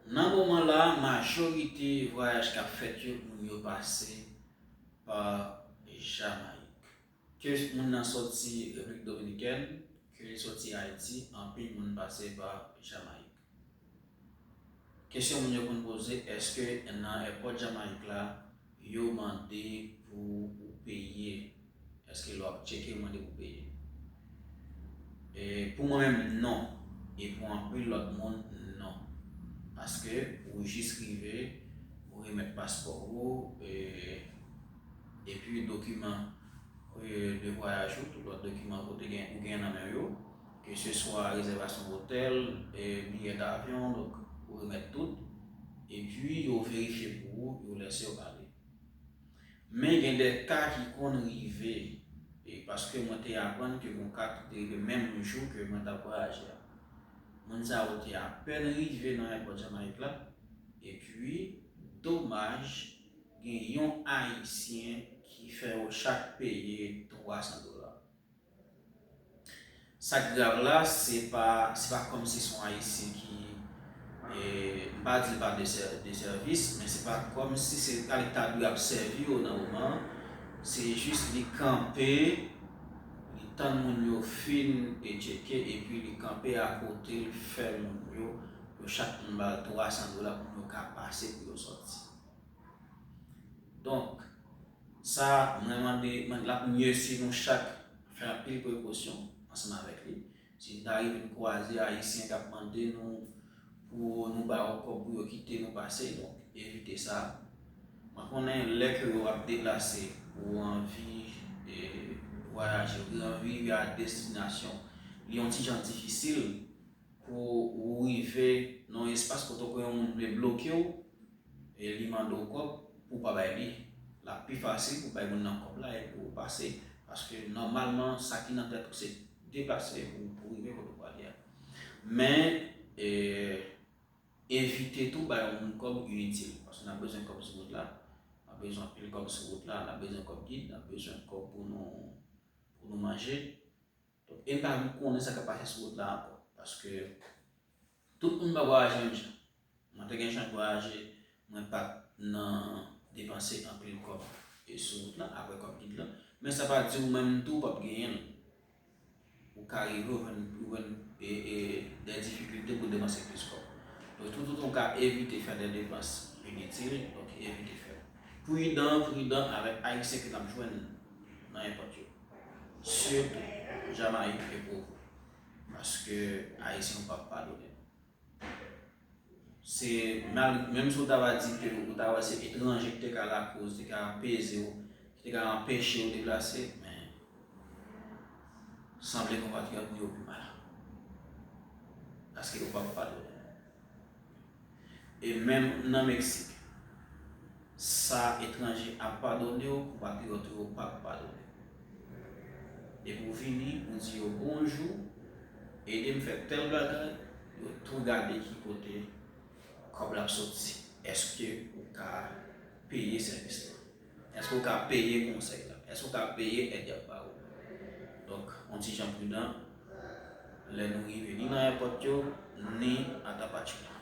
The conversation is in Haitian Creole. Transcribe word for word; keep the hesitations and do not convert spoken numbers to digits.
Nan moman la, majorite vwayaj k ap fèt yo, moun yo pase pa Jamayik. Ke moun nan soti Repiblik Dominikèn, ke li soti Ayiti, anpil moun pase pa Jamayik. Kesyon moun yo konn poze, èske nan èpòt Jamayik la, yo mande pou ou peye? Èske lè w ap tcheke, yo mande pou w peye? E pou mwen menm, non. E pou anpil lòt moun, non. Paske ou jis rive, ou remèt paspò ou, e, epi dokiman, e, de vwayaj ou, tout lòt dokiman ou te gen, ou gen nan men yo, ke se swa rezèvasyon otèl, e, biyè davyon, donk ou remèt tout, epi yo verifye pou ou, yo lèse w ale. Men gen de ka ki konn rive, e paske mwen te aprann ke gen ka ki te rive menm jou ke mwen t ap vwayaje a. Moun sa yo te apèn rive nan èpòt Jamayik la, epi, domaj, gen yon Ayisyen ki fè yo chak peye twa san dola. Sa k grav la, se pa, se pa kòmsi se yon Ayisyen ki, e, m pa di l pa de sè-, de sèvis, men se pa kòmsi se kalite ta dwe ap sèvi yo nan moman an. Se jis li kanpe, li tann moun yo fin e tcheke, epi li kanpe akote l, fè moun yo, yo chak moun ba l twa san dola pou moun yo ka pase pou yo sòti. Donk, sa, mwen mande, mwen, l ap mye si nou chak fè anpil prekosyon ansanm avèk li. Si n ta rive n kwaze Ayisyen k ap mande nou pou nou ba yo kòb pou yo kite nou pase, donk, evite sa. Mwen konnen lè ke w ap deplase, ou anvi, e, vwayaje, ou anvi rive a destinasyon, li yon ti jan difisil pou ou rive nan yon espas kote ke yon moun vle bloke w, e li mande w kòb pou w pa bay li. L ap pi fasil pou w bay moun nan kòb la epi w pase. Paske nòmalman, sa ki nan tèt ou se deplase pou, pou rive kote w prale a. Men, e, evite tou bay yon moun kòb initil. Paske n ap bezwen kòb sou wout la. N ap bezwen anpil kòb sou wout la. N ap bezwen kòb gid. N ap bezwen kòb pou nou, pou nou manje. Donk, e m pa vin konnen sa k ap pase sou wout la ankò. Paske tout moun pa vwayaje menm jan. Mwen te gen chans vwayaje, mwen pa t nan depanse anpil kòb e sou wout la, apre kòb gid la. Men sa pa di ou menm tou w p ap genyen l. Ou ka rive ou jwenn, ou jwenn, e, e, de difikilte pou depanse plis kòb. Donk, toutotan w ka evite fè de depans initil, donk evite fè l. Pridan, pridan avèk Ayisyen ke n ap jwenn nan èpòt yo. Sitou Jamayik e Pwovo. Paske Ayisyen yo p ap padone. Se mal, menm si w ta va di ke ou ta wè se etranje ki te ka lakoz, te ka peze w, ki te ka anpeche w deplase, men sanble konpatriyòt nou yo pi mal. Paske yo p ap padone. E menm nan Meksik, sa etranje ap padone w, konpatriyòt ou yo p ap padone. Depi w vini, ou di yo bonjou, ede m fè tèl bagay, yo tou gade ki kote kòb la ap soti. Èske ou ka peye sèvis la? Èske ou ka peye konsèy la? Èske ou ka peye èd y ap ba ou? Donk, yon ti jan pridan lè nou rive ni nan èpòt yo, ni a Tapachula.